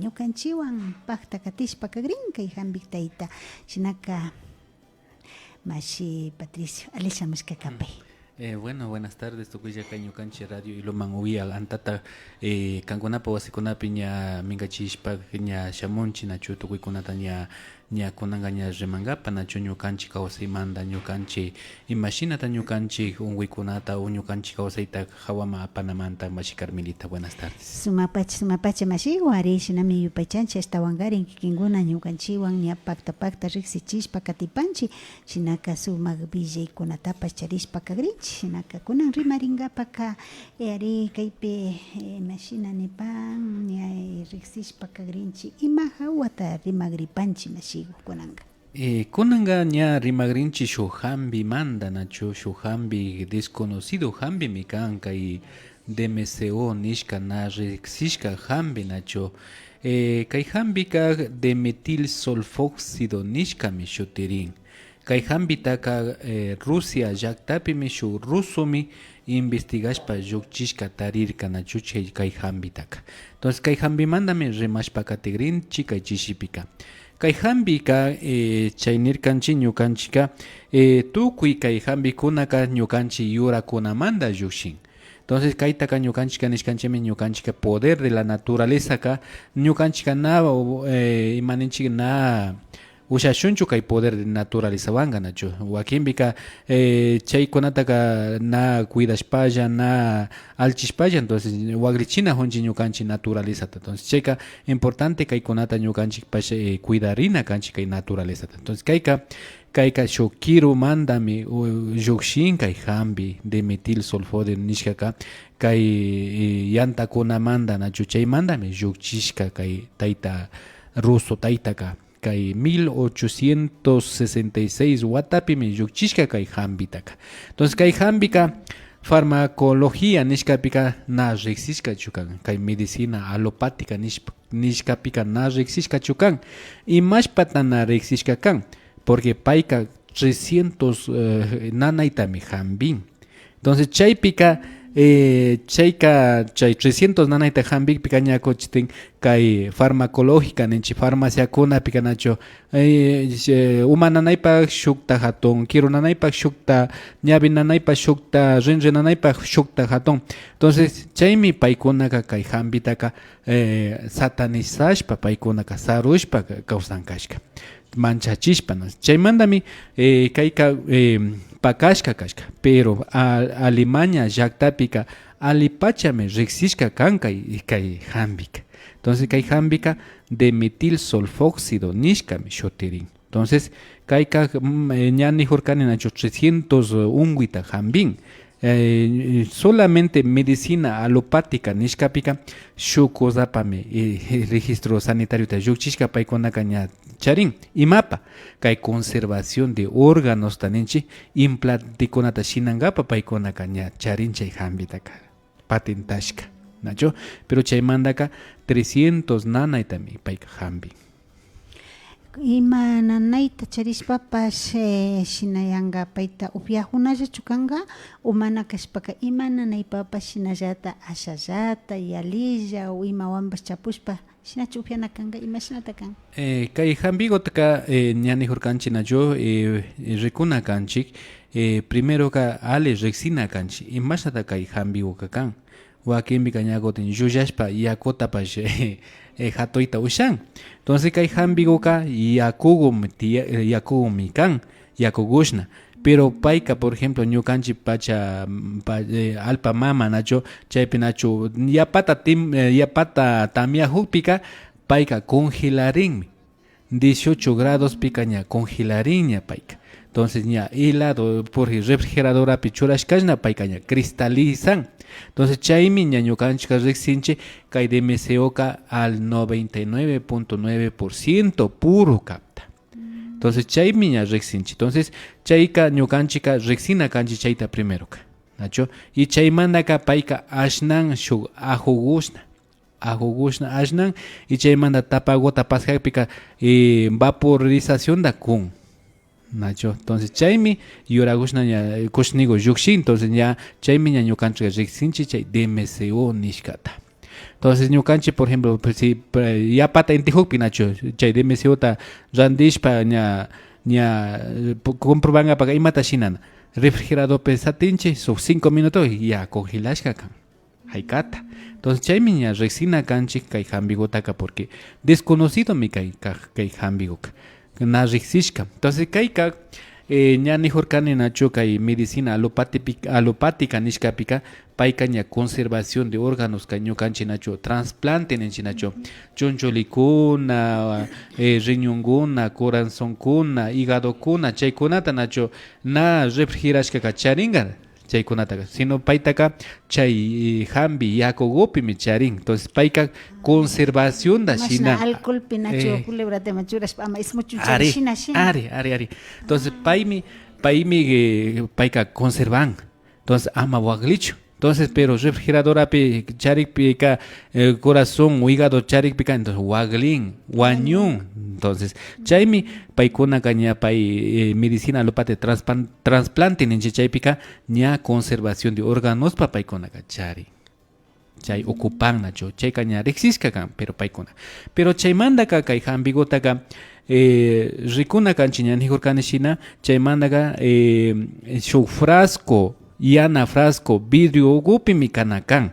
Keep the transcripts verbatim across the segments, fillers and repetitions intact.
ñukanchiwan pakta katishpa kagrin kay jambik tayta. Shinaka mashi Patricio, alli shamushka kapay. Eh, bueno, buenas tardes, tukuylla kay ñukanchi Radio Ilumán uyak antata, eh, kankunapa wasikunapi ña minkachishpa ña shamunchi, nachu tukuykunata ña, ña kunanka ña rimangapa, nachu ñukanchi kawsaymanta, ñukanchi imashinata ñukanchi unkuykunata o ñukanchi kawsayta jawaman apanamanta, mashi Carmelita, buenas tardes. Sumapacha, sumapacha, mashi, wari, shinami yupaychanchi, ashtawankarin kikinkuna ñukanchiwan ña pakta, pakta riksichishpa katipanchi. Shinaka sumak willaykunatapash charishpa kagrinchi. Shinaka kunan rimarinkapaka, eh, ari kaypi, eh, imashina nipan, ña, eh, riksishpa kagrinchi. Ima jawata rimagripanchi mashigu kunanka? Eh, kunanka ña rimagrinchi shuk jambimanta, nachu, shuk jambi desconocido jambimi kan, kay D M C O nishka na riksishka jambi, nachu. Eh, kay jambika dimetil sulfóxido nishkami shutirin. Kay jambitaka, eh, Rusia llaktapimi shuk rusomi investigashpa llukchishka tarirka, nachu, chay kay jambitaka. Entonces, kay jambimantami rimashpa katigrinchi kay chishipika. Kay jambika, eh, chay nirkanchi ñukanchika, eh, tukuy kay jambikunaka ñukanchi yurakunamanta llukshin. Entonces, kaytaka ñukanchika nishkanchimi, ñukanchika poder de la naturalezaka, ñukanchika na, eh, imaninchik na ushashunchu kay poder de naturalezawanka, nachu. Wakinpika, eh, chaykunataka na cuidashpalla, na allchishpalla, entonces, wagrichina junchi ñukanchi naturalezata. Entonces, chayka importante kaykunata ñukanchikpash, eh, cuidarina kanchi kay naturalezata. Entonces, kayka, kayka shuk kirumantami, u-, llukshin kay jambi dimetil sulfóxido nishkaka, kay, eh, yantakunamanta, nachu, chaymantami llukchishka kay tayta, ruso taytaka. Kay mil ochocientos sesenta y seis watapimi llukchishka kay jambitaka. Entonces, kay jambika farmacología nishkapika na riksishkachu kan. Kay medicina alopática nishpa, nishkapika na riksishkachu kan. Imashpata na riksishka kan? Porque payka trescientos, eh, nanaytami jambin. Entonces, chaypika, eh, chayka, chay trescientos nanayta jambikpika ña kuchitin kay farmacológica ninchi, farmaciakunapika nachu, eh, eh, uma nanaypak shukta jatun, kiru nanaypak shukta, ñawi nanaypak shukta, rinri nanaypak shukta jatun. Entonces, chaymi paykunaka kay jambitaka, eh, satanizashpa, paykunaka sarushpa ka-, kawsan kashka. Manchachishpa, ¿no? Chaymantami, eh, kayka, eh, pakashka kashka, pero a-, Alemania llaktapika allipachami riksishka kan kay, kay jambika. Entonces, kay jambika dimetil sulfóxido nishkami shutirin. Entonces, kayka, mm, eh, ña nijurkani nachu trescientos unkuyta jambin. Eh, solamente medicina alopática nishkapika shuk cosapami, eh, registro sanitariota llukchishka paykunaka ña charin. Imapa? Kay conservación de órganosta ninchi, implantekunata shinankapa paykunaka ña charin chay jambitaka patentashka, nachu? Pero chaymantaka trescientos nanaytami payka jambin. Ima nanayta charishpapash, eh, shinayanka payta upyajunallachu kanka, o mana kashpaka ima nanaypapash shinallata ashallata, yalilla o imawanpash chapushpa, shinachu upyana kanka, imashinata kan? Eh, kay jambigutaka, eh, ña nijurkanchi nachu, eh, rikuna kanchik, eh, primeroka alli riksina kanchik, imashnata kay jambiguka kan. Wakinpika ña kutin llullashpa yakutapash, eh, jatuyta ushan. Entonces, kay jambiguka yakugumi tia-, eh, yakugumi kan, yakugushna. Pero payka, por ejemplo, ñukanchik pacha, mm, pa-, eh, allpa mama nachu, chaypi nachu, yapata tim-, eh, yapata tamyajukpika, payka congelarinmi. Dieciocho gradospika ña congelarinña payka. Entonces ña helado, porque refrigeradorapi churashkashna payka ña cristalizan. Entonces chaymi ña ñukanchikka riksinchik kay D M C Oka al noventa y nueve punto nueve por ciento puro kapta. Entonces chaymi ña riksinchik. Entonces chayka ñukanchikka riksina kanchik chayta primeroka. Nachu? Y chaymantaka payka ashnan shuk ajugushna. Ajugushna ashnan, y chaymanta tapaguta paskakpika, eh, vaporizacionta kun. Nachu? Entonces, chaymi yuragushna ña, eh, kushnigu llukshin, entonces ña chaymi ña ñukanchik riksinchik chay D M C O nishkata. Entonces, ñukanchik, por ejemplo, pues, si, eh, yapata intikukpi nachu, chay D M C O ta randishpa ña, ña, eh, pu-, comprobankapaka imata shinana. Refrigeradorpi satinchik, shuk cinco minuto ya congelashka kan. Haykata. Entonces, chaymi ña riksina kanchik kay hampikutaka, porque desconocidomi kay, kay, kay hampikuka. Na riksishka. Entonces, kayka, eh, ña nijurkani nachu kay medicina alopatipi-, alopática nishkapika, payka ña conservación de órganoska ñukanchik nachu, trasplante ninchik nachu, chunchullikuna, eh, riñonkuna, corazonkuna, hígadokuna, chaykunata nachu na refrigerashkaka charinka chaykunataka, sino paytaka chay, eh, hampi yakukupimi charin. Entonces, payka conservacionta mashna shina. Alcoholpi nachu, eh, culebratama churashpa ama ismuchun chay ari, shina, shina. Ari, ari, ari. Entonces, paymi, paymi, eh, payka conservan. Entonces, ama waklichu. Entonces, pero refrigeradorapi charikpika, eh, corazón o hígado charikpika, entonces waklin, wañun. Entonces, chaymi paykunaka ña pay, eh, medicina alopática transpan-, trasplante ninchik chaypika ña conservación de órganospa paykunaka charin. Chay ocupan nachu, chayka ña riksishka kan, pero paykuna. Pero chaymantaka kay hampikutaka, eh, rikuna kanchik ña nijurkani shina, chaymantaka, eh, shuk frasco, yana frasco, vidrio ukupimi kana kan.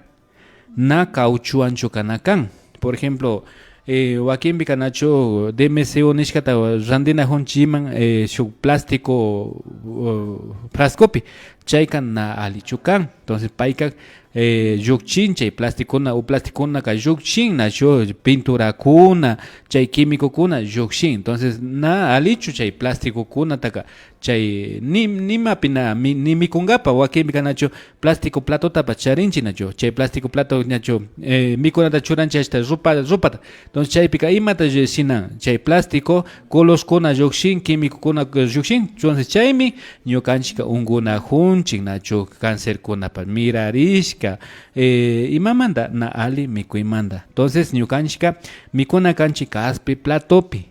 Na cauchowanchu kana kan. Por ejemplo, eh, wakinpika nachu D M C O nishkata randinajunchikman, eh, shuk plástico, uh, frascopi. Chayka na allichu kan. Entonces, payka, eh, llukchin chay plasticokuna, o plasticokunaka llukshin nachu, pinturakuna, chay químicokuna llukshin. Entonces, na allichu chay plasticokunataka, chay ni, nimapi na, mi, ni mikunkapa, wakinpika nachu, plástico platotapash charinchik nachu, chay plástico plato nachu, eh, mikunata churanchik ashta rupa, rupata. Entonces, chaypika imata ll-, shinan, chay plástico, colorkuna llukshin, químicokuna llukshin. Entonces, chaymi ñukanchikka unkunajunchik nachu, cancerkunapash mirarishka, eh, imamanta, na alli mikuymanta. Entonces, ñukanchikka mikuna kanchik kaspi platopi,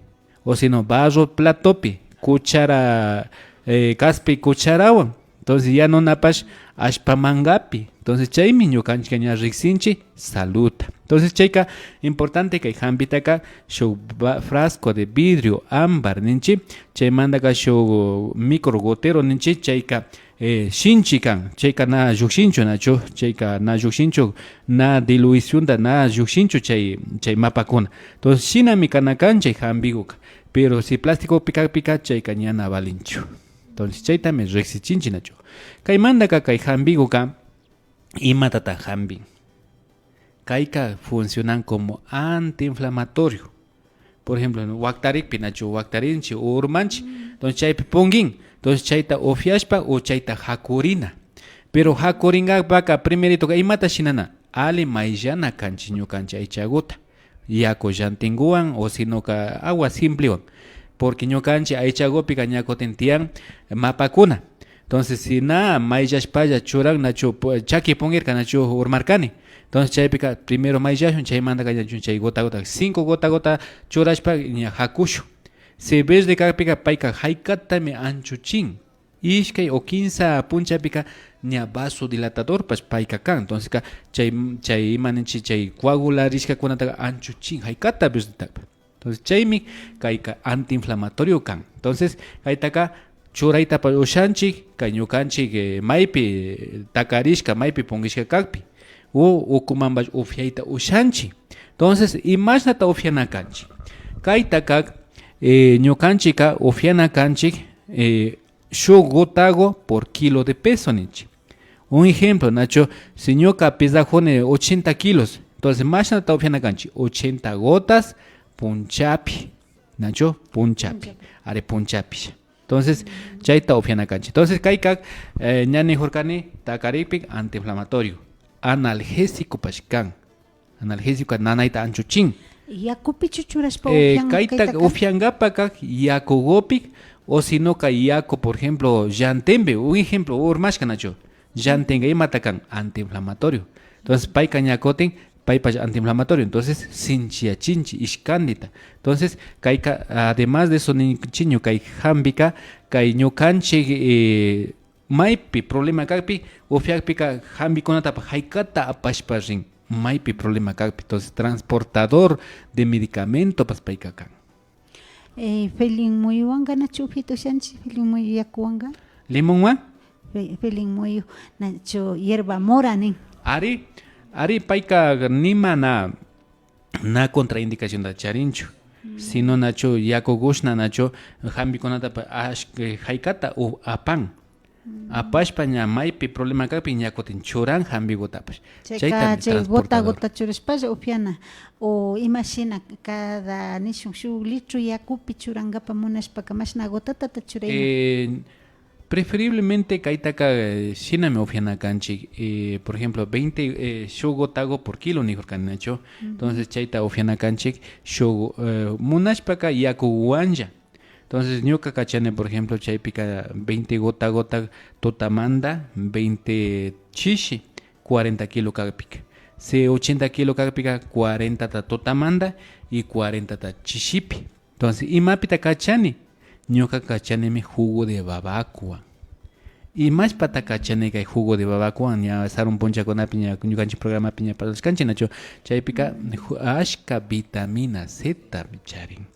o sino barro platopi, cuchara, eh, kaspi cucharawan. Entonces, yanunapash allpa mankapi. Entonces, chaymi ñukanchikka ña riksinchik saludta. Entonces, chayka importante kay hampitaka shuk va-, frasco de vidrio ámbar ninchik, chaymantaka shuk micro gotero ninchik, chayka, eh, shinchi kan, chayka na llukshinchu nachu, chayka na llukshinchu, na dilucionta na llukshinchu chay, chay mapakuna. Entonces, shinami kana kan chay hampikuka. Pero si plásticopi kakpika, chayka ña na valinchu. Entonces, chaytami riksichinchik nachu. Kaymantaka kay hampikuka, imatata hampin? Kayka funcionan como antiinflamatorio. Por ejemplo, waktarikpi nachu waktarinchik o urmanchik. Entonces, chaypi punkin. Entonces, chayta upyashpa o chayta hakurina. Pero hakurinkapaka primeritoka imata shinana? Alli mayllana kanchik ñukanchik aychakuta. Yaku llantinkuwan o sinoka agua simplewan. Porque ñukanchik aychakupika ña kutin tiyan mapakuna. Entonces, si na mayllashpalla churan nachu, pu-, chaki punkirka nachu urmarkani. Entonces, chaypika primero mayllashun, chaymantaka ña chay gota gota, cinco gota gota churashpa ña hakushun. Si verde kakpika payka haykatami anchuchin. Ishkay o kimsa punchapika ña vasodilatadorpash payka kan. Entonceska chay, chay ima ninchik, chay coagularishkakunataka anchuchin haykata verdetaka. Entonces, chaymi kayka antiinflamatorio kan. Entonces, kaytaka churaytapash ushanchik, kay ñukanchik, eh, maypi takarishka, maypi punkishka kakpi, o ukumanpash upyayta ushanchik. Entonces, imashnata upyana kanchik? Kaytaka, eh, ñukanchikka upyana kanchik, eh, shuk gotaku por kilo de peso ninchik. Un ejemplo, nachu, si ñuka pesajuni ochenta kilos, entonces, mashnata upyana kanchik? Ochenta gotas punchapi, nachu? Punchapi. Punchapi. Ari, punchapish. Entonces, chayta upyana kanchik. Entonces, kayka, eh, ña nijurkani, takarikpi antiinflamatorio, analgésicopash kan. Analgésico nanayta anchuchin. Yakupichu churashpa, eh, upyan kayta kaytaka? Upyankapaka yakukupi, o sinoka yaku, por ejemplo, llantinpi, un ejemplo, urmashka nachu, llantinka imata kan? Antiinflamatorio. Entonces, payka ña kutin, paypash antiinflamatorio. Entonces, sinchiyachinchik ishkantita. Entonces, kayka, además de eso, ninchik, kay hampika, kay ñukanchik, eh, maypi problema kakpi, upyakpika hampikunatapash haykata apashpa rin. maypi problema kakpi. Entonces, transportador de medicamentopash payka kan. Eh, felin muyuwanka nachu upyayta ushanchik, felin muyu yakuwanka? Limonwan? Fe-, felin muyu, nachu hierba mora nin. Ari, ari, payka nima na, na contraindicacionta charinchu. Sino nachu yakukushna nachu hampikunata pa-, ash-, eh, haykata u-, apan. Apashpa ña maypi problema kakpi ña kutin churan hampikutapash. Chayka chaytami chay gota transportador. Gota churashpalla upyana. O imashina cada nishun shuk litro yakupi churankapa munashpaka mashna gotatata churayna. Eh, preferiblemente kaytaka, eh, shinami upyana kanchik. Eh, por ejemplo, veinte, eh, shuk gotago por kilo nijurkani nachu. Entonces chayta upyana kanchik shuk, eh, munashpaka yakuwanlla. Entonces, ñuka kachani, por ejemplo, chaypika veinte gota gota tutamanta, veinte chishi, cuarenta kilo kakpika. Si ochenta kilo kakpika, cuarentata tutamanta y cuarentata chishipi. Entonces, imapita kachani? Ñuka kachanimi jugo de babacowan. Imashpata kachani kay jugo de babacowan? Ña sarun punchakunapi ña ñukanchik programapi ña parlashkanchik nachu. Chaypika ju-, ashka vitamina C ta charin.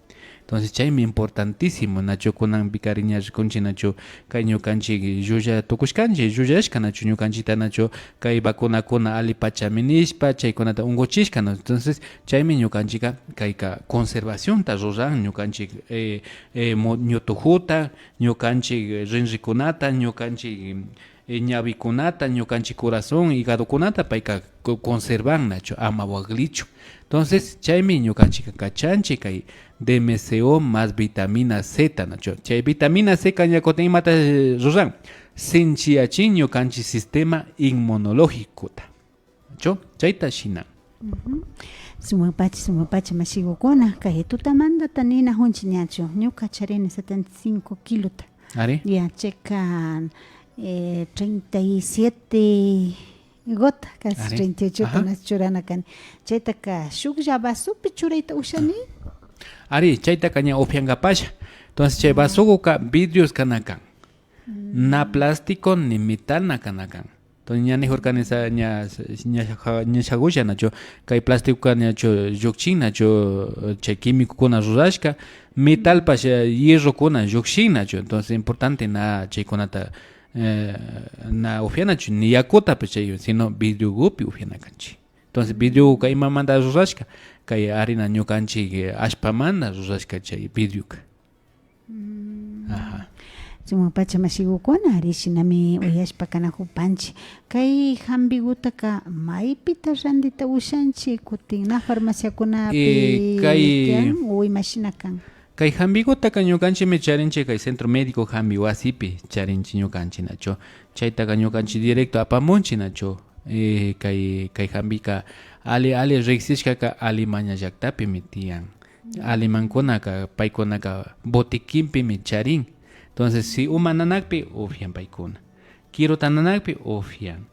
Entonces, chaymi importantísimo, nachu kunanpikari ña rikunchik, nachu kay ñukanchik llulla tukushkanchik, llullashka, nachu ñukanchikta, nachu kay vacunakuna alli pachami nishpa, chaykunata unkuchishka, ¿no? Entonces, chaymi ñukanchikka kayka conservacionta ruran, ñukanchik, eh, eh, mo-, ñutukuta, ñukanchik rinrikunata, ñukanchik eh, ñawikunata, ñukanchik corazón, hígadokunata payka co-, conservan nachu, ama waklichu. Entonces, chaymi ñukanchikka kachanchik kay D M C O más vitamina C ta nachu. Chay vitamina C ka ña kutin imata, eh, ruran? Sinchiyachin ñukanchik sistema inmunológicota. Nachu? Chayta shina. Ujú. Sumakpacha, sumakpacha, mashigukuna, kay tutamantata ninajunchik ñachu. Ñuka charini setenta y cinco kilota. Ari. Ya, chayka, eh, treinta y siete gota, casi. Ari. Treinta y ocho. Ajá. Gota na churana kani. Chaytaka shuklla vasopi churayta ushani. Ari, chaytaka ña upyankapasha. Entonces, chay vasoguka vidrios kana kan. Na plástico ni metal na kana kan. Entonces, ña nijurkani sa-, ña, ña, ña shagulla nachu, kay plásticoka nachu llukchin nachu, chay químicokuna rurashka, metalpash, eh, hierrokuna llukshin nachu. Entonces, importante na chaykunata, eh, na upyanachu, ni yakutapash chay, sino vidriogupi upyana kanchik. Entonces, vidrioguka imamanta rurashka? Kay harina ñukanchik, eh, allpamanta rurashka chay vidrioka. Ajá. Sumakpacha mashigukuna, ari shinami uyashpa kanajupanchik. Kay jambigutaka maypita randita ushanchik, kutin na farmaciakunapi, eh, kay tiyan o imashina kan? Kay jambigutaka ñukanchikmi charinchik kay centro médico jambi wasipi charinchik ñukanchik nachu. Chaytaka ñukanchik directo apamunchik nachu. Eh, kay, kay jambika alli, alli riksishkaka Alemania llaktapimi tiyan. Alemankunaka, paykunaka botiquinpimi charin. Entonces, si uma nanakpi, upyan paykuna. Kiruta nanakpi, upyan.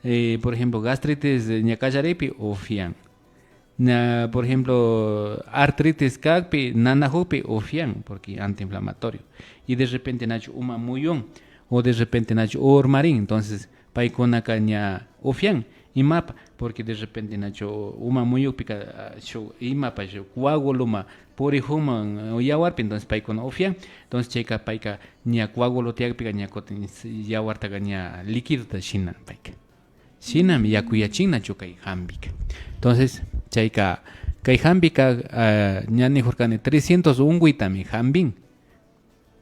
Eh, por ejemplo, gastritis, eh, ña kallarikpi, upyan. Na, por ejemplo, artritis kakpi, nanajukpi, upyan, porque antiinflamatorio. Y de repente nachu uma muyun, o de repente nachu urmarin, entonces, paykunaka ña upyan. Imapa? Porque de repente nachu uma muyukpika, ah, shuk imapa, shuk coaguloma purikukman, o yawarpi, entonces paykuna upyan. Entonces chayka payka ña coágulo tiyakpika ña kutin yawartaka ña líquidota shinan payka. Shinami yakuyachin nachu kay jambika. Entonces, chayka, kay jambika, ah, ña nijurkani trescientos unkuytami jambin.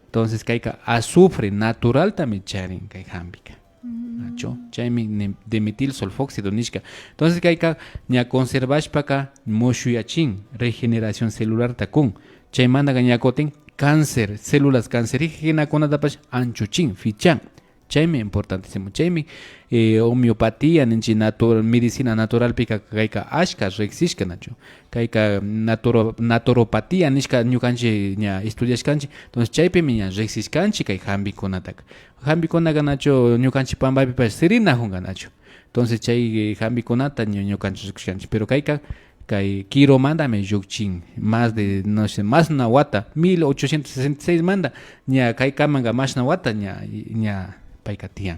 Entonces, kayka azufre naturaltami charin kay jambika. Nachu? Chaymi ne-, dimetil sulfóxido nishka. Entonces, kayka ña conservashpaka mushuyachin, regeneración celularta kun. Chaymantaka ña kutin cáncer, células cancerígenakunatapash anchuchin, fichan. Chaymi importantísimo. Chaymi, eh, homeopatía ninchik, natu-, medicina naturalpika kayka ashka riksishka nachu. Kayka naturo-, naturopatía nishka ñukanchik ña estudiashkanchik. Entonces, chaypimi ña riksishkanchik kay jambikunataka. Jambikunaka nachu ñukanchik pampapipash sirinajunka nachu. Entonces, chay, eh, jambikunata ñu-, ñukanchik rikushkanchik. Pero kayka, kay kirumantami llukchin. Más de, no sé, más na wata, mil ochocientos sesenta y seis manta, ña kaykamanka mashna wata ña, ña payka tiyan.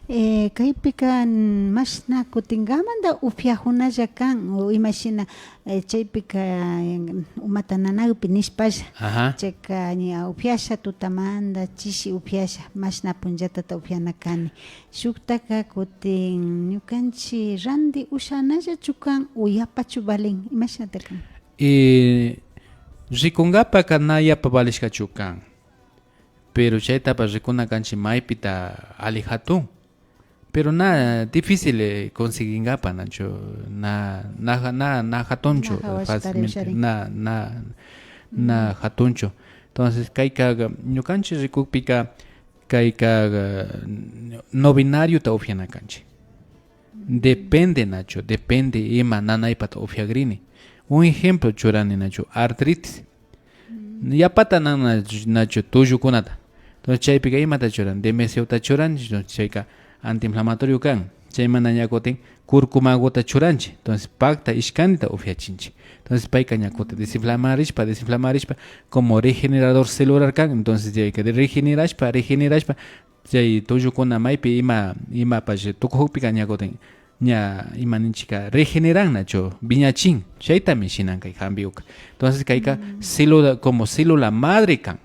Eh, kaypika, mm, mashna kutinkamanta upyajunalla kan, o imashina, eh, chaypika, eh, umata nanakpi nishpalla. Ajá. Chayka ña upyasha tutamanta, chishi upyasha, mashna punllatata upyana kani. Shuktaka kutin ñukanchi randi ushanallachu kan o yapachu valin, imashnata kan? Eh, rikunkapaka na yapa valishkachu kan. Pero chaytapash rikuna kanchi maypita ali jatun. Pero na difícil, eh, conseguinkapa, nachu, na, na, na, na jatunchu, na jawashpa fácilmente, usharin. Na, na, na jatunchu. Entonces, kayka, ñukanchi rikukpika, kayka, novenariota upyana kanchi. Depende, nachu, depende ima nanaypata upyagrini. Un ejemplo churani, nachu, artritis. Yapata nan, nachu, tullukunata. Entonces, chaypika imata churan? D M C O ta churanchi, entonces, chayka antiinflamatorio kan. Chaymanta ña kutin curcumaguta churanchi. Entonces, pakta ishkanita upyachinchi. Entonces, payka ña kutin desinflamarishpa, desinflamarishpa, como regenerador celular kan. Entonces, chayka de regenerashpa, regenerashpa, chay tullukuna maypi ima, imapash tukujukpika ña kutin ña ima ninchika regeneran, nachu, wiñachin. Chaytami shinan kay jambiuka. Entonces, kayka célula, como célula madre kan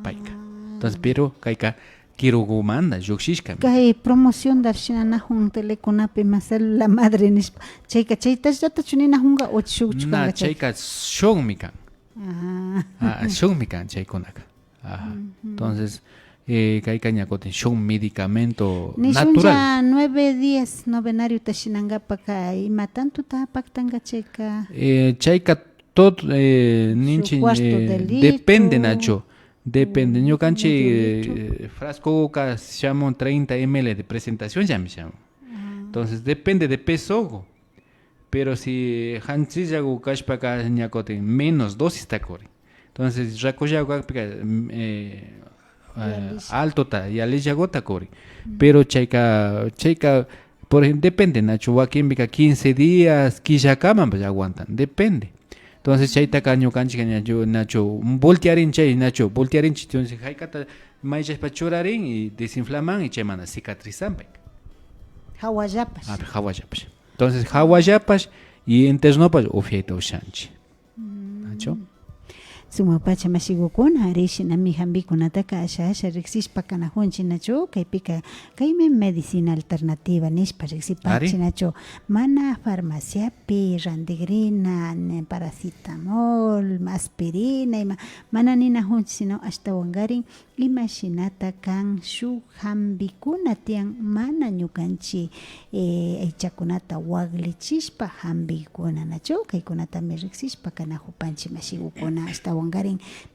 payka. Entonces, pero kayka kirukumanta llukshishkami. Kay promoción dar shinanajun telekunapi ima célula madre nishpa. Chayka chaytallatachu ninajunka o shukchu? Na, kanka chayka? Chayka shukmi kan. Ah. Ah, shukmi kan chaykunaka. Ajá. Entonces, eh, kayka ña kutin shuk medicamento natural. Nishunlla nueve días novenariota shinankapaka ima tantuta paktanka chayka? Eh, chayka todo, eh, ninchi, cuarto, eh, de litro, depende, nachu. Depende. Ñukanchi, medio litro, eh, frascoka shamun treinta M L de presentación, llami shamun. Ah. Entonces, depende de pesogo. Pero si janchillagu kashpaka ña kutin menos dosista kurin. Entonces, rakullagu kakpika, mm, eh, eh, altota, yalillaguta kurin. Pero chayka, chayka, por ejemplo, depende, nachu, wakinpika quince días, killakamanpash aguantan, depende. Entonces, chaytaka ñukanchika ñachu, nachu, voltearin chay, nachu, voltearinchi, entonces, jaykata mayllashpa churarin y desinflaman y chaymanta cicatrizan payka. Jawallapash. Ah, jawallapash. Entonces, jawallapash y internopash upyayta ushanchi. Nachu? Sumak pacha mashigukuna, ari shinami jambikunataka asha asha riksishpa kanajunchi, nachu? Kaypika, kaymi medicina alternativa nishpa riksipanchi, nachu? Mana farmaciapi randigrina, ni paracetamol, aspirina, ima, mana ninajunchi, sino ashtawankarin imashinata kan shuk jambikuna tiyan mana ñukanchi, eh, aychakunata waklichishpa jambikuna, nachu? Kaykunatami riksishpa kanajupanchi mashigukuna, ashtawankarin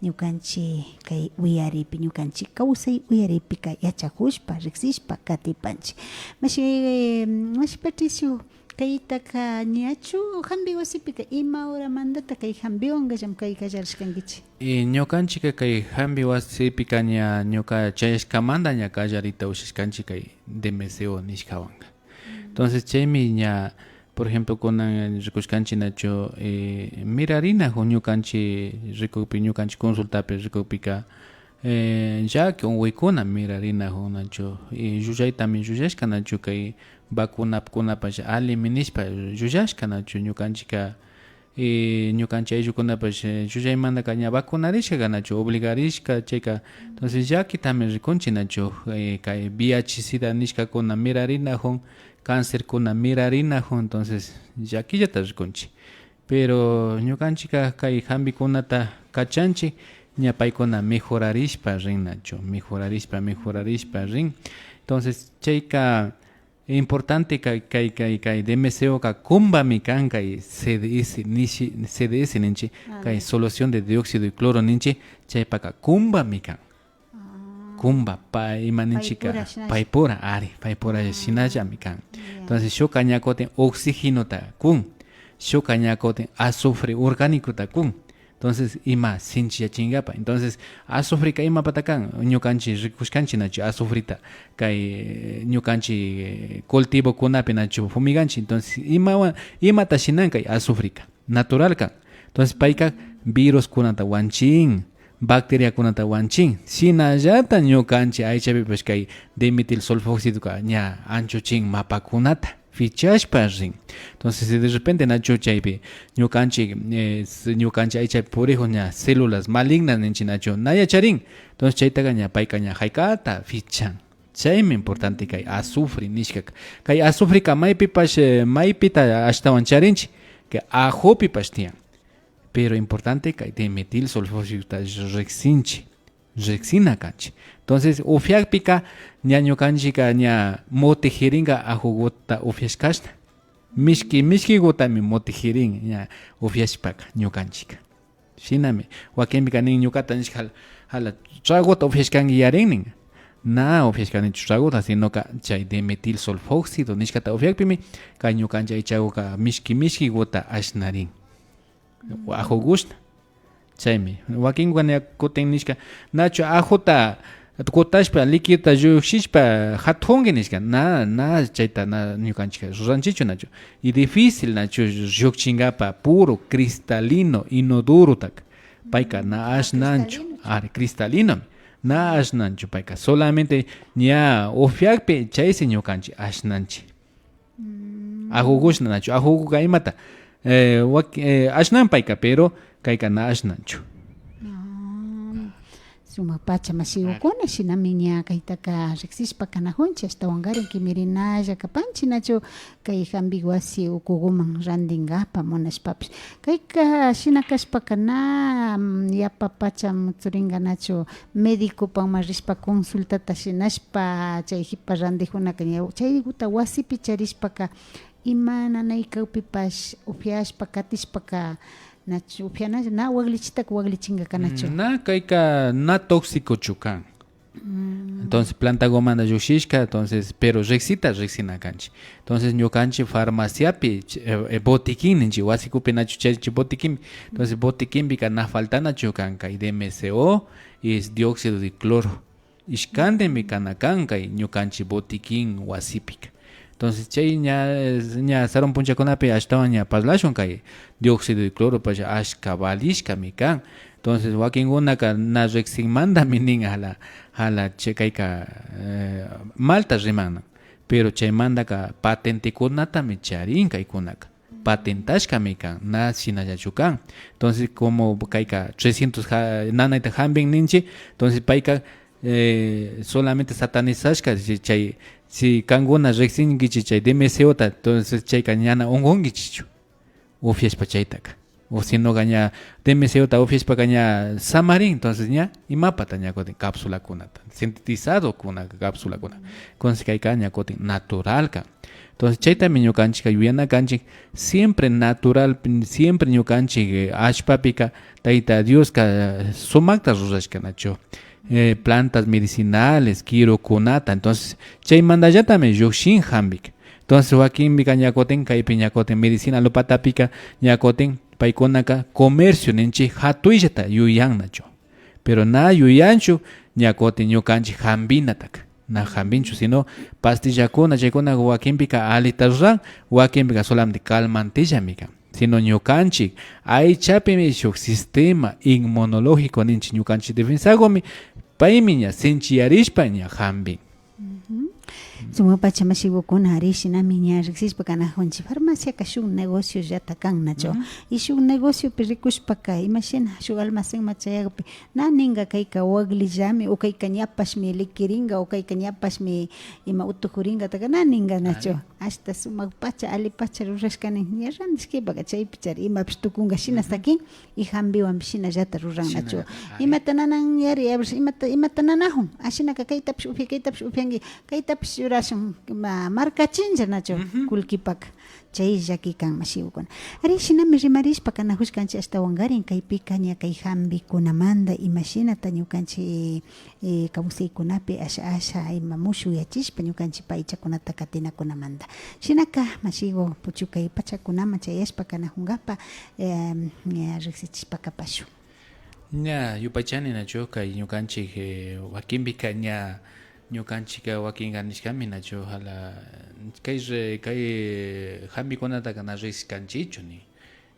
ñukanchi kay uyaripi, ñukanchi kawsay uyaripika yachajushpa, riksishpa katipanchi. Mashi, eh, mashi Patricio, kaytaka ñachu jambi wasipika ima horamantata kay jambiwankallami kay kallarishkankichi? Y ñukanchika kay jambi wasipika ña ñuka chayashkamanta ña kallarita ushashkanchi kay D M C O nishkawanka. Entonces chaymi ña, por ejemplo, kunan rikushkanchi nachu, eh, mirarinajun ñukanchi rikukpi, ñukanchi consultapi rikukpika, eh, llaki unkuykuna mirarinajun nachu, y llullaytami llullashka nachu, kay vacunakunapash allimi nishpa llullashka nachu, ñukanchika, eh, ñukanchi ayllukunapash, eh, llullaymantaka ña vacunarishka nachu, obligarishka chayka. Entonces llakitami rikunchi nachu, eh, kay V I H sida nishkakuna mirarinajun, cancerkuna mirarinajun, entonces llakillata rikunchi. Pero ñukanchika kay jambikunata kachanchi, ña paykuna mejorarishpa rin nachu, mejorarishpa, mejorarishpa rin. Entonces chayka importante kay, kay, kay, kay D M C O ka kumbami kan kay C D S nishi, C D S ninchi, kay solución de dióxido de cloro ninchi, chaypaka kumbami kan. Kumba, pa, ima ninchika, paypura shinash. Paypura, ari, paypura shinallami kan. Ya. Entonces, shukka ña kutin oxígenota kun, shukka ña kutin azufre orgánicota kun. Entonces, ima sinchiyachinkapa. Entonces, azufreka imapata kan? Ñukanchi rikushkanchi nachu azufreta, kay, eh, ñukanchi, eh, cultivokunapi nachu fumiganchi. Entonces, imawan, imata shinan kay azufreka? Natural kan. Entonces, payka viruskunata wanchin, bacteriakunata wanchin. Shinallata ñukanchik aychapipash kay dimetil sulfóxidoka ña anchuchin mapakunata, fichashpa rin. Entonces, si de repente nachu chaypi ñukanchik, eh, s- ñukanchik aychapi purikun ña células malignas ninchik nachu, na yacharin. Entonces, chaytaka ña payka ña haykata fichan. Chaymi importante kay azufre nishkaka. Kay azufreka maypipash, eh, maypita ashtawan charinchik, kay ajopipash tiyan. Pero importante kay dimetil sulfóxidota riksinchik, riksina kanchik. Entonces, upiakpika ña ñukanchikka ña mutikirinka ajogota upiashkashna. Mishki, mishkigotami mutikirin ña upiashpaka ñukanchikka. Shinami, wakinpika nin ñukata nishka jala, jala tragota upiashkanki yarin nin. Na upiashkanichu tragota, sinoka chay dimetil sulfóxido nishkata upiakpimi kay ñukanchik aychaguka mishki, mishkigota ashnarin. Ajogushna. Chaymi. Wakinkuka ña kutin nishka, nachu ajota kutashpa, líquidota llukshishpa jatunki nishka. Na, na, chayta na ñukanchikka ruranchikchu nachu. Y difícil nachu llukchinkapa puro cristalino, inodorotaka. Payka na ashnanchu. Cristalino. Ari, cristalinomi. Na ashnanchu payka. Solamente ña upiakpi chaysi ñukanchik ashnanchik. Ajugushna nachu. Ajuguka imata, eh, wak- eh, ashnan payka, pero kayka na ashnanchu. Ah, sumak pacha mashigukuna, shinami ña kaytaka riksishpa kanajunchik, ashtawankarin kimirinalla kapanchik nachu, kay jambi wasi ukuguman randinkapa munashpapish. Kayka shina kashpaka na, mm, yapa pacha mutsurinka nachu, medicopanman rishpa consultata shinashpa, chay jipa randijunaka ña chayguta wasipi charishpaka, ima nanaykakpipash upiashpa katishpaka, nachu upianalla, na waglichitaka waglichinka kanachu. Mm, na, kayka na tóxicochu kan. Entonces, plantagumanta llukshishka, entonces, pero riksita riksina kanchik. Entonces, ñukanchik farmaciapi, ch- eh, eh, botiquín ninchik, wasikupi nachu charinchik botiquín. Entonces, botiquínpika na faltanachu kan kay D M C O y dióxido de cloro. Ishkantimi kana kan kay ñukanchik botiquín wasipika. Entonces, chay ña, ña sarun punchakunapi ashtawan ña parlashun kay dióxido de cloropash ashka valishkami kan. Entonces, wakinkunaka na riksinmantami nin jala, jala chay kayka, eh, malta rimanna. Pero chaymantaka patentekunatami charin kaykunaka. Patentashkami kan, na shinallachu kan. Entonces, como kayka trescientos ja- nanayta jambin ninchik, entonces payka, eh, solamente satanizashka, si chay, si kankuna riksinkichik chay D M C O ta, entonces chayka ñana unkunkichikchu, upiashpa chaytaka. O sinoka ña D M C O ta upiashpaka ña samarin, entonces ña imapata ña kutin cápsulakunata, sintetizadokuna cápsulakunata. Entonces kayka ña kutin natural kan. Entonces, chaytami ñukanchikka yuyana kanchik, siempre natural, siempre ñukanchik, eh, allpapika Tayta Dioska, eh, sumakta rurashka nachu. Eh, plantas medicinales, kirukunata. Entonces, chaymandallatami llukshin jambik. Entonces, wakinpika ña kutin, kaypi ña kutin medicina alopatapika ña kutin, paykunaka comercio ninchik jatuyllata yuyan nachu. Pero na yuyanchu ña kutin ñukanchik jambinataka. Na jambinchu, sino pastillakuna, chaykuna wakinpika alita ruran, wakinpika solamente calmantillami kan. Sino ñukanchik aychapimi shuk sistema inmunológico ninchik, ñukanchik defensagumi, paymi ña sinchiyarishpa ña jambin. Sumak pacha mashigukuna, ari shinami ña riksishpa kanajunchik, farmaciaka shuk negociollata kan nachu. Y shuk negociopi rikushpaka, imashina shuk almacenman chayakpi, na ninga kayka waglillami, o kayka ñapashmi likiringa, o kayka ñapashmi ima utujuringataka na ninga nachu. Ashta sumak pacha, ali pacha rurashkani ña randishkipaka chaypichari imapish tukunga shina sakin, y jambiwanpish shinallata ruran nachu. Imata nanan yari, a ver, imata, imata nanajun, ashinaka kaytapish upian, kaytapish upianki, kaytapish rurashun, ma- markachinlla nachu, kullkipaka. Chay llaki kan mashigukuna. Ari, shinami rimarishpa kanajushkanchik ashtawankarin kaypika ña kay jambikunamanta imashinata ñukanchik, eh, kawsaykunapi asha asha ima mushukyachishpa ñukanchikpa aychakunata katinakunamanta. Shinaka mashigu puchukay pachakunaman chayashpa kanajungapa, eh, ña riksichishpa kapashun. Ña yupaychani nachu kay ñukanchik, eh, wakinpika ña ñukanchikka wakinka nishkami nachu jala kay re- kay, eh, jambikunataka na riksishkanchikchu ni.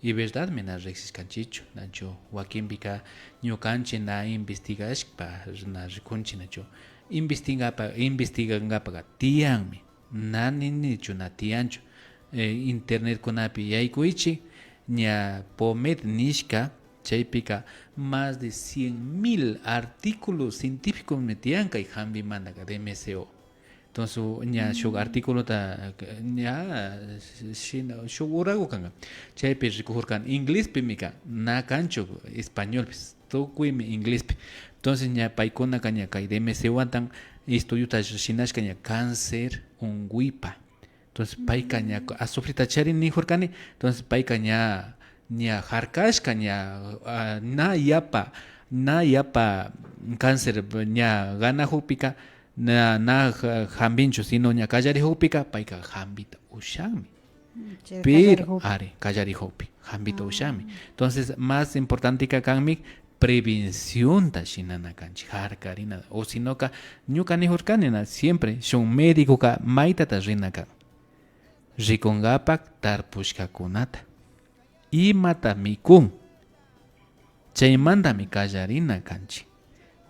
Y verdadmi na riksishkanchichu, nachu? Wakinpika ñukanchi na investigashpa na rikunchi, nachu? Investigapa, investigangapaka tiyanmi, na ninichu na tiyanchu. Eh, internetkunapi yaykuychi, ña PubMed nishka, chaypika más de cien mil artículos científicosmi tiyan kay hampimantaka, de M S O. Entonces, ña shuk articulota, ña, shina, shuk uragu kanka. Chaypi rikukurkani, inglespimi kan, na kanchu españolpi, tukuymi inglespi. Entonces, ña paykunaka ña kay D M C wantan estudiota shinashka ña cáncer unkupa. Entonces, payka ña azufreta charin nikurkani. Entonces, payka ña, ña harkashka, ña, ah, na yapa, na yapa cáncer ña ganakukpika, na, na ha-, hampinchu, sino ña kallarikukpika, payka hampita ushanmi. Mm, chay pero, kallarikukpi. Ari, kallarikukpi, hampita ushanmi. Entonces, más importanteka kanmi prevencionta shinana kanchi, harkarina. O sinoka, ñuka nikurkani na, siempre, shuk médicoka maytata rina kan. Rikunkapak tarpushkakunata. Imata mikun? Chaymantami kallarina kanchi.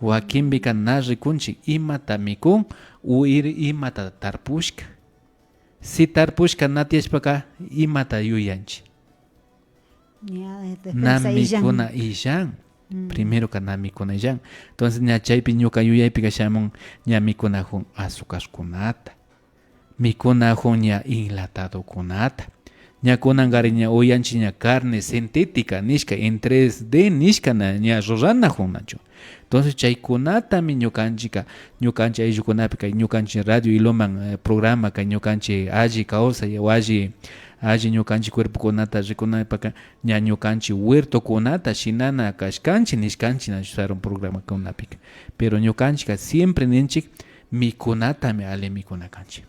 Wakinpika na rikunchi imata mikun o ir-, imata tarpushka. Si tarpushka na tiyashpaka, imata yuyanchi? Ña, eh, na defensa illan. Mikuna illan. Mm. Primeroka na mikuna illan. Entonces, ña chaypi ñuka yuyaypika shamun ña mikunakun azucarkunata. Mikunakun ña enlatadokunata. Ña kunankarin ña uyanchi ña carne sintética nishka, en tres D nishka na, ña ruranakun nachu. Entonces, chaykunatami ñukanchika, ñukanchi ayllukunapi, kay ñukanchi Radio Ilumán, eh, programa, kay ñukanchi alli kawsay, o alli, alli ñukanchi cuerpokunata rikunapaka, ña ñukanchi huertokunata shinana kashkanchi nishkanchi nachu sarun programakunapika. Pero ñukanchika siempre ninchik, mikunatami alli mikuna kanchi.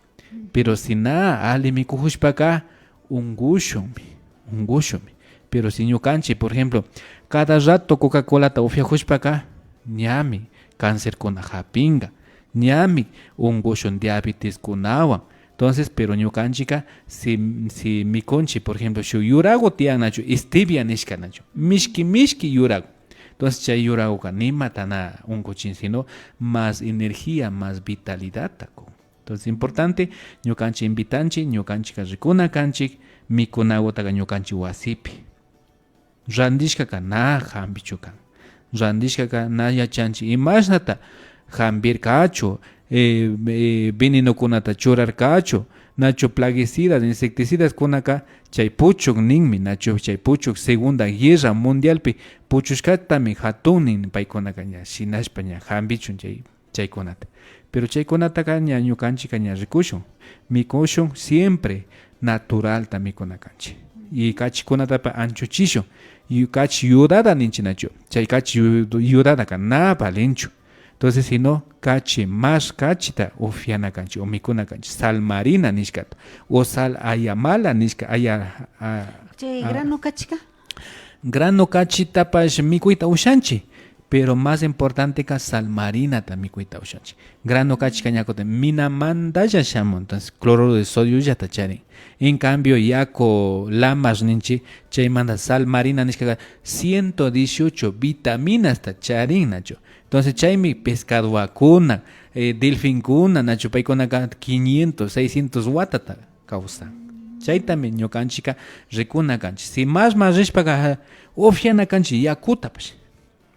Pero si na alli mikukushpaka, unkushunmi, unkushunmi. Pero si ñukanchi, por ejemplo, cada rato Coca-Colata upyakushpaka, ñami cancerkuna hapinka, ñami unkushun diabeteskunawan. Entonces, pero ñukanchika, si, si mikunchi, por ejemplo, shuk yuraku tiyan nachu, stevia nishka nachu, mishki, mishki yuraku. Entonces, chay yurakuka nimata na unkuchin, sino más energía, más vitalidadta kun. Entonces, importante, ñukanchi invitanchi, ñukanchika rikuna kanchi, mikunakutaka ñukanchi wasipi. Randishkaka na hampichu kan. Randishkaka na yachanchi imashnata hampirkachu, eh, eh, venenokunata churarkachu, nachu plaguicidas, insecticidaskunaka chay puchuk ninmi, nachu chay puchuk Segunda Guerra Mundialpi puchushkatami hatun nin paykunaka ña shinashpa ña hampichun chay chaykunata. Pero chaykunataka ña ñukanchika ña rikushun, mikushun siempre naturalta mikuna kanchi. Y kachikunatapash anchuchishun. Y kachi yudada ninchi nachu. Chay kachi yu-, yudadaka na valinchu. Entonces, sino kachi, mas kachita upiana kanchi o mikuna kanchi. Sal marina nishkata. O sal ayamala nishka, aya, a, chay a, grano kachika? Grano kachitapash mikuyta ushanchi, pero más importanteka sal marinata mikuyta ushanchi. Grano kachika ña kutin minamantalla shamun, entonces cloruro de sodiollata charin. En cambio, yaku lamas ninchi, chaymanta sal marina nishkaka ciento dieciocho vitaminasta charin nachu. Entonces, chaymi pescadowakuna, eh, delfinkuna nachu, paykunaka quinientos, seiscientos watata kawsan. Chaytami ñukanchika rikuna kanchi. Si masman rishpaka, upiana kanchi yakutapash.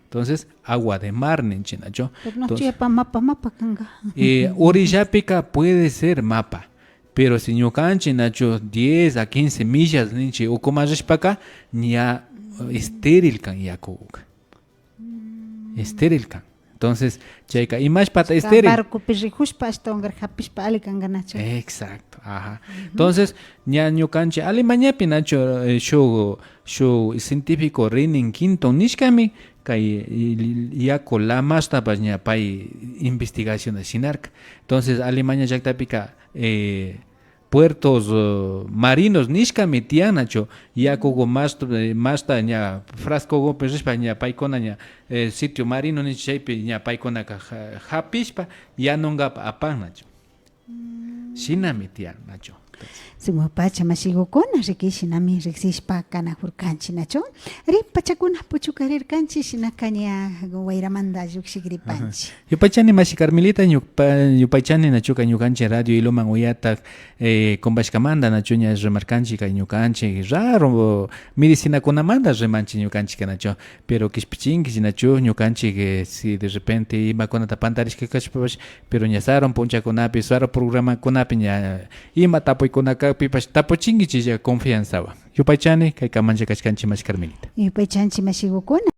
Entonces, agua de mar ninchi nachu. Pero nachu yapa mapa, mapa kanka. Eh, orillapika puede ser mapa, pero si ñukanchi nachu diez a quince millas ninchi ukuman rishpaka, ña, eh, estéril kan yakuka. Estéril kan. Entonces, chayka imashpata estéril. Barcopi rikushpa, ashtawankari hapishpa alli kanka nachu. Exacto, ajá. Entonces, ña ñukanchi Alemaniapi nachu, eh, shuk, shuk científico René Quinton nishkami, kay, eh, yaku lamastapash ña pay investigación shinarka. Entonces, Alemania llaktapika, eh, puertos, eh, marinos nishkami tiyan nachu, yakuku mashta, eh, mashta ña frascokupi rishpa ña paykuna ña, eh, sitio marino nish chaypi ña paykunaka ha-, hapishpa yanunkapa apan nachu. Shinami tiyan nachu. Sumakpacha mashigukuna, riki shinami riksishpa kanajurkanchi, nachu? Ripachakuna puchukarirkanchi, shinaka ña wayramanta llukshigripanchi. Yupaychani mashi Carmelita, ñupa-, yupaychani nachuka ñukanchi Radio Ilumán uyata, eh, kumbashkamanta, nachu ña rimarkanchi kay ñukanchi raro medicinakunamanta rimanchi ñukanchika, nachu? Pero kishpichinkichi, nachu? Ñukanchi, eh, si de repente imakunata pantarishka kashpapash, pero ña sarun punchakunapi, sarun programakunapi ña ima tapuykuna kakpipash tapuchinkichilla confianzawan. Yupaychani, kaykamanlla kashkanchi mashi Carmelita. Yupaychanchi mashigukuna.